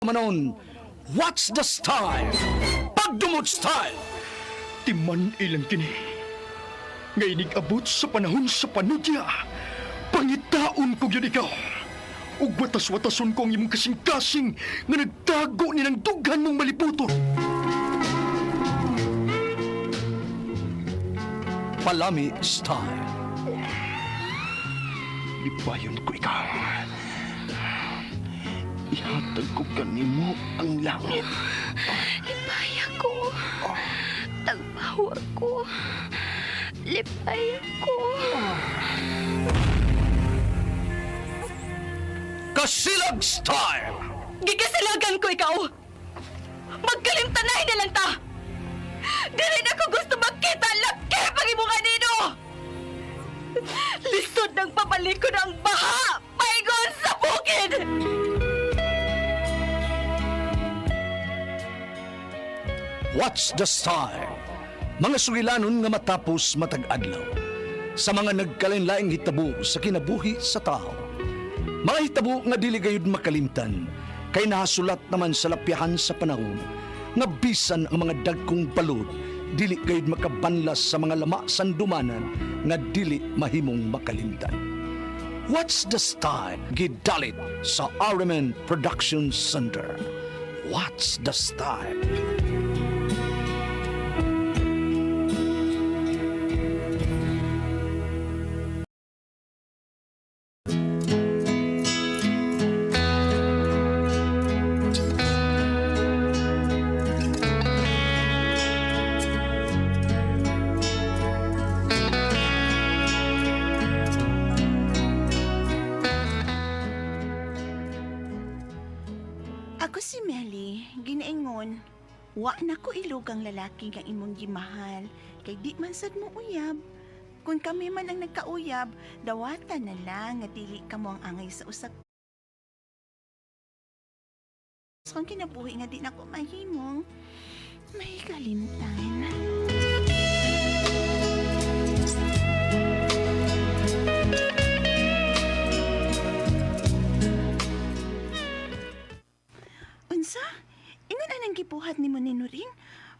Manon, what's the style? Pagdumot style! Timan ilang kini. Nga inig-abot sa panahon sa panudya. Pangitaon ko yun ikaw. Ug watas-watason ko ang imong kasing-kasing nga nagtago ni ng dughan mong maliputon. Palami style. Lipayon ko ikaw. Ihatag ko kanimo ang langit. Lipay ako. Tagpaw ako. Lipay ako. Kasilag style! Gikasilagan ko ikaw! Magkalimtanay na lang ta! Dili na ko gusto magkita laki pag imong anino! Lisod ng pabalik ko ng baha! Paigon sa bukid! What's the style? Mga sugilanon nga matapos matag adlaw. Sa mga nagkalain-laing hitabo sa kinabuhi sa tao. Mga hitabo nga dili gayud makalimtan kay nahasulat naman sa lapyahan sa panahon nga bisan ang mga dagkong balod dili gayud makabanlas sa mga lama sandumanan nga dili mahimong makalimtan. What's the style? Gidalit sa RMN Production Center. What's the style? Ako si Melly, ginaingon. Wa na ko ilog ang lalaki nga imong gimahal, kay di man sad mo uyab. Kung kami man ang nagkauyab, dawata na lang nga dili ka mo ang angay sa usak. Kung kinabuhi nga di na ko mahimong, may kalimtan. Unsa? Ingon anang gibuhat nimo ni Nuring?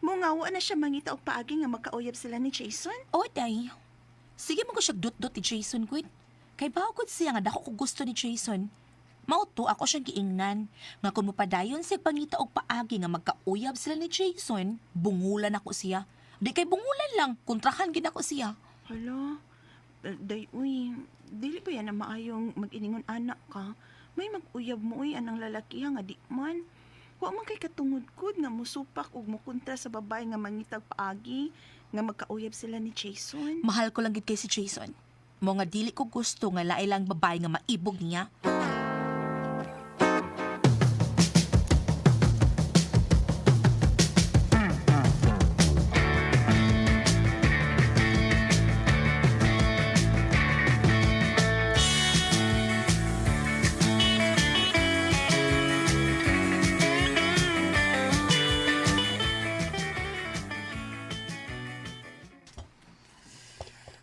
Mungawa na siya mangita og paagi nga magkauyab sila ni Jason? O, day. Sige mo ko siya dut-dut ni Jason, Gwen. Kay bawo gud siya nga dako ko gusto ni Jason. Mao to ako siyang giingnan. Nga kung mopadayon siya pangita og paagi nga magkauyab sila ni Jason, bungulan ako siya. Di kay bungulan lang, kontrahan gid ako siya. Hala, day uy, dili ba yan ang maayong mag-iningon anak ka? May mag-uyab mo uy anang lalaki nga di man. Wa man kay katungod-kod nga musupak ug mukontra sa babae nga mangitag paagi nga magkauyab sila ni Jason. Mahal ko lang gid kay si Jason. Mo nga dili ko gusto nga lain lang babae nga maibog niya.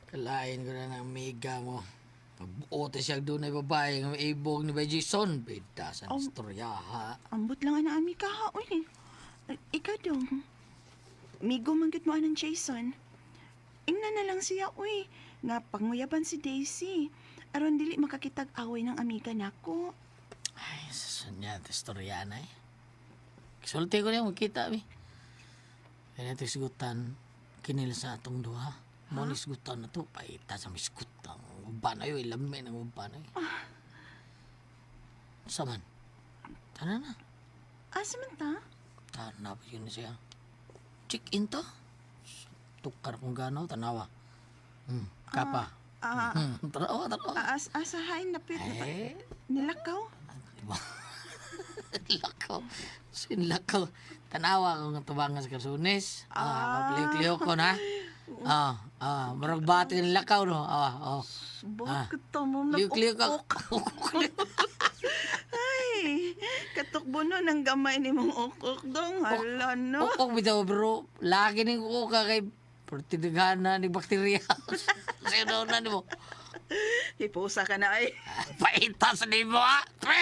Kalain ko na ng amiga mo. Pagbuote siya doon ay babae nga may ibog ni Bay Jason. Bida sa Oh. istorya ha. Ambot lang ana ami ka ha, uy. Ay, ikaw dong. Migo man gud mo anang Jason. Ingna na lang siya, uy, nga panguyaban si Daisy. Aron dili makakitag away ng amiga nako. Ay, sa niya, istorya na eh. Kisulti ko niya, magkita mi. Kaya natin sigutan, kinil sa atong duha. Mo ni sigutan na to, paita sa misgutan. Uban ayo, ilami ng uban ay. Saman? Tana na. Asa man ta? Tana pa yun siya. Check in to. Tukar kung ganaw, tanawa. Kapa. Ah, Tanawa, tanawa. as asahain na pit. Eh, Nilakaw? diba? Lakaw. Sinlakaw. Tanawa kung tubangan sa kasunis. Ah, kaplihok ko na. Ah, ah, murag bati ng lakaw no. Ah, oh. Bakit mo Lihok-lihok ka. nag-ukok? Ay, katukbo no ng gamay ni mong ukok dong. Hala no. Ukok bitaw bro. Lagi ning ukok ka kay pertidaghan na ni bakterya. Sino na nimo? Hipusa ka na ay. Paita sa nimo ah. Pre!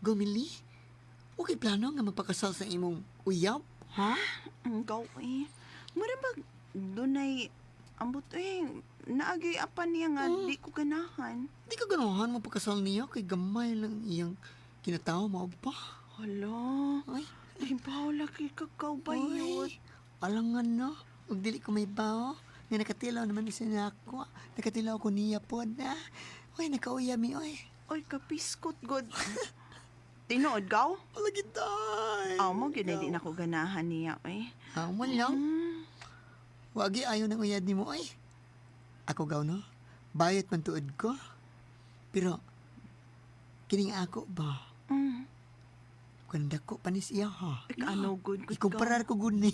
Gumili? Okay plano nga magpakasal sa imong uyab? Ha? Ang gaw eh. Mura ba dunay ambot eh naagay apan niya nga di ko ganahan. Di ka ganahan magpakasal niya kay gamay lang iyang kinatawo mao ba? Hala, Ay, ay bawla kay kakaw bayot. Uy, alangan no. Ug dili ko may bao. Nga nakatilaw naman isa na ako. Nakatilaw ko niya po na. Uy, nakauyab mi, uy. Oy, kapiskot god. Tinuod gaw? Wala gitay. Aw mo gyud di na ko ganahan niya eh. Amo lang. Wagi ayaw ng uyad ni mo, ay. Ako gaw, no? Bayot man tuod ko. Pero, kining ako ba? Kung dako panis iya, ha? Ano good good Ikumparar ko gud ni.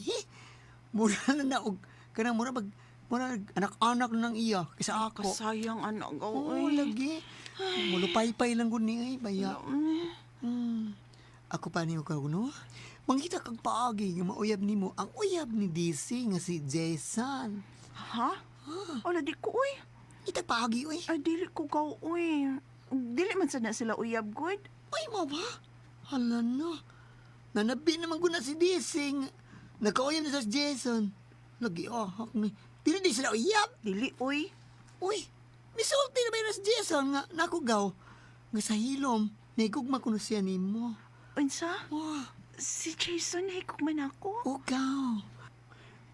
Mura na na, og, kanang mura bag, mura anak-anak na ng iya kaysa ako. Kasayang anak gaw Oo, eh. lagi. Mulupay-pay lang gud ni, ay, baya. Ako pa niyo ka, no? Mangita kag paagi nga mauyab nimo ang uyab ni DC nga si Jason. Ha? Wala di ko uy. Kita paagi uy. Ay dili ko gaw uy. Dili man sad na sila uyab good. Uy mo ba? Hala no. Nanabi naman ko na si DC nga. Nakauyab na sa Jason. Lagi ahak ni. Dili di sila uyab. Dili uy. Uy, misulti na ba yun si Jason nga nakugaw? Nga sa hilom, naigugma ko na siya nimo. Unsa? Wah. Si Jason hikog man ako. Ugaw.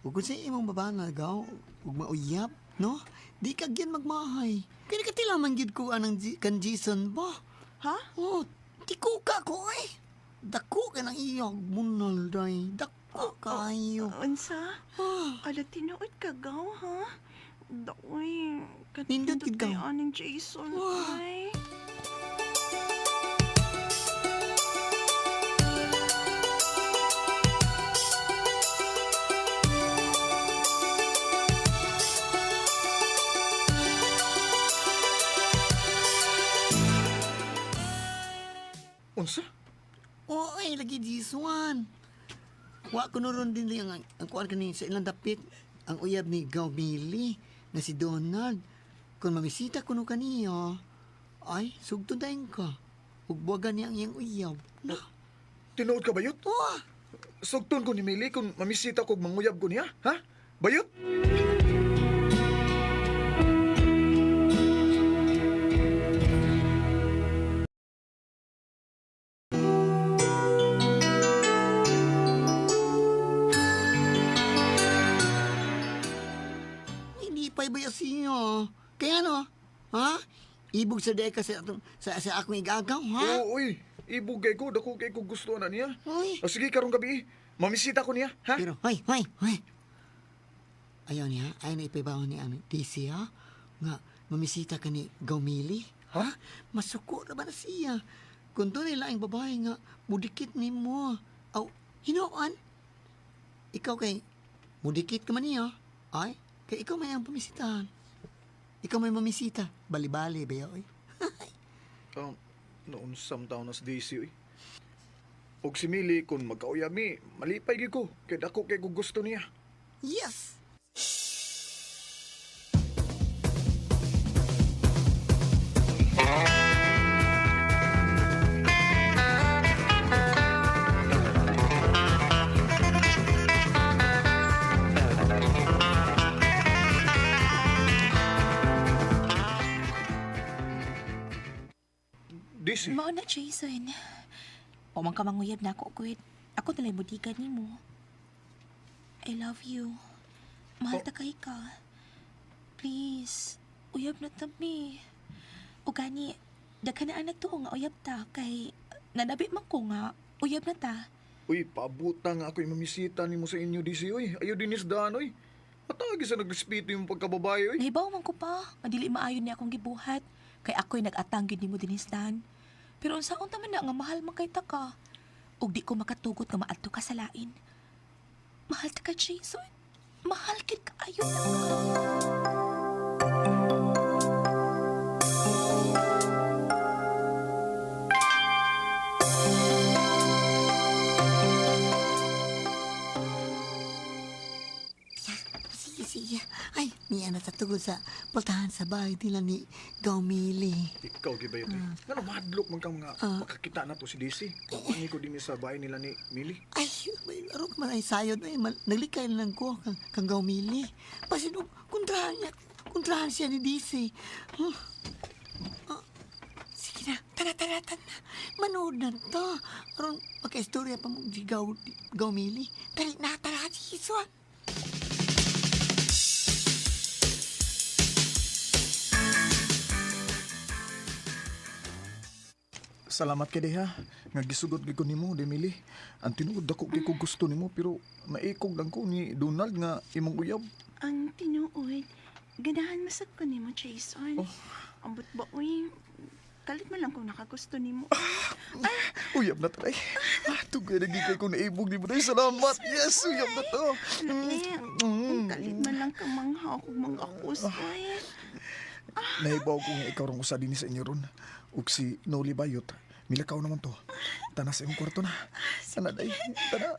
Ug kung sa imong babana gaw, ug mauyab, no? Di ka gyud magmahay. Kaya nakatila man gyud ko anang kan Jason ba? Ha? Oh, di ko ka ko eh. Dako ka ng iyog munal day. Dako kayo. Unsa? Ah, Ala tinuod ka gaw ha? Daoy, Nindot gid kay gaw. aning Jason Wah. ay. Unsa? Oy, lagi Jason. Wa ko ron din ang kuan kani sa ilang dapit ang uyab ni Gaw Mili na si Donald. Kung mamisita kuno kaniya, ay sugto dayon ka. Ug buwagan niya ang iyang uyab. Na. Tinuod ka bayot? Wah! Sugton ko ni Mili kung mamisita ko og manguyab ko niya, ha? Bayot? Hindi pa iba siya. Kaya ano? Ha? Ibog sa deka sa, atong, sa akong igagaw, ha? Oo, uy. Ibog kay ko, dako kay ko gusto na niya. Uy. O sige, karong gabi, mamisita ko niya, ha? Pero, hoy, hoy, hoy. Ayaw niya, ayaw na ipabaon ni ano, DC, ha? Nga, mamisita ka ni Gaumili. Ha? Masuko na ba na siya? Kung doon nila ang babae nga, mudikit ni mo. Aw, hinuan. Ikaw kay, mudikit ka man niya. Ay, kay ikaw may ang pamisitahan. Ikaw may mamisita. Bali-bali, ba oy? Noon taon na si Daisy, uy. Og si Mili, kung magkauyab mi, malipay gyud ko. Kay dako kay ko gusto niya. Yes! Daisy, Mao na, Jason. O man ka manguyab na ako, Gwen. Ako nalay mudigan nimo. I love you. Mahal ta kay ka. Please, uyab na ta mi. O gani, daghan na anak to nga uyab ta kay nanabi man ko nga uyab na ta. uy, pabuta nga ako'y mamisita nimo sa inyo, Daisy, uy. Ayaw dinis daan, uy. Matagi sa nagrespeto yung pagkababae, uy. Nahibaw man ko pa, madili maayon ni akong gibuhat kay ako'y nag-atang gyud nimo dinistan. Pero unsaon ta man na nga mahal man kay ta ka. Ug di ko makatugot nga maadto ka sa lain. Mahal ta ka, Jason. Mahal kid kaayo na ka. Sige, sige. Ay, Niya na sa tugod sa pultahan sa bahay nila ni Gaumili. Ikaw gibay ito. Ngano mahadlok man kang nga makakita na to si DC. Ani ko dinhi sa bahay nila ni Mili. Ay, may aron ka man ay sayod ay mal, naglikay na lang ko kang, kang Gaumili. Basin og kontrahan niya, kontrahan siya ni DC. Huh? Ah, sige na, tara, tara, tara. Manood na to. Aron makaistorya pa mo si Gaumili. Dali na, tara, Jason. Salamat kay diha. Nga gisugot gyud ko nimo, di Mili. Ang tinuod dako kay ko gusto nimo pero naikog lang ko ni Donald nga imong uyab. Ang tinuod, ganahan masag ko nimo, Jason. Oh. Ambot ba, uy, kalit man lang kung nakagusto nimo. Uyab na taray. Ah, tugay na gid kay ko naibog nimo day. Salamat. Yes, uyab na to. Eh, kalit man lang ka manghaw kung mga akus, uy. Nahibaw ko nga ikaw rong usa dinhi sa inyo ron. Ug si Noli Bayot, milakaw naman to. Tana sa imong kwarto na. Tana day. Tana.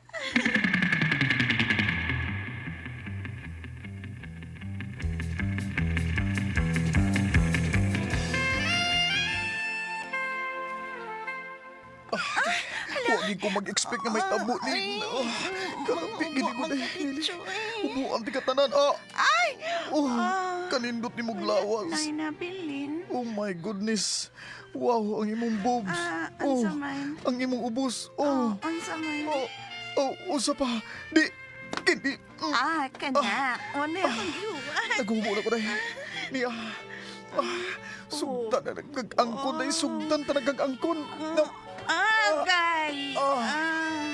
Ah, Huwag ko mag-expect nga may tabo ni. Oh, kalapi, gini ko na. Ubuan ti katanan. Ah! Ay! Oh, kanindot ni mong lawas. Nay nabilin. Oh my goodness. Wow, ang imong boobs. Ah, Oh, unsa man? ang imong ubos. Oh, Oh, unsa man? oh, oh, usa pa. Di, kini. Ah, kana. Wala akong giuwan. Nagubo na ko dahil. Niya. Ah, sugtan na nagkag-angkon dahil. Sugtan ta nagkag-angkon. Na, Ah, gay. Ah.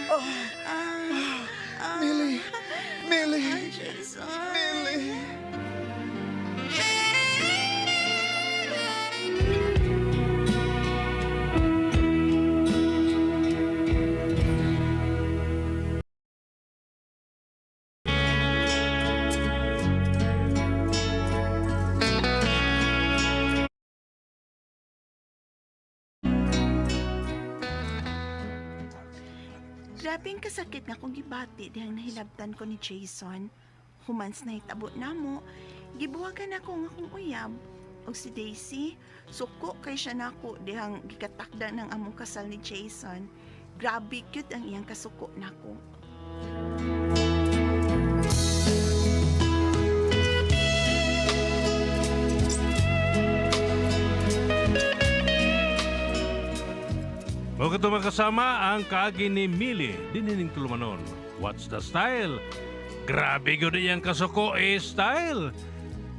Ah. ah, Ah. Mili. Mili. Jason. Mili. Grabe ang kasakit nga kung gibati dihang nahilabtan ko ni Jason. Humans na hitabo namo, gibuwagan ako nga akong uyab. Og si Daisy, suko kay siya nako dihang gikatakda ng among kasal ni Jason. Grabe cute ang iyang kasuko nako. Huwag ito makasama ang kaagi ni Mili, dinining tulumanon. What's the style? Grabe gud iyang kasuko eh style.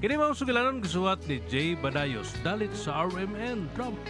Kini mao sugilanon gisuwat ni Jay Badayos dalit sa RMN Drama.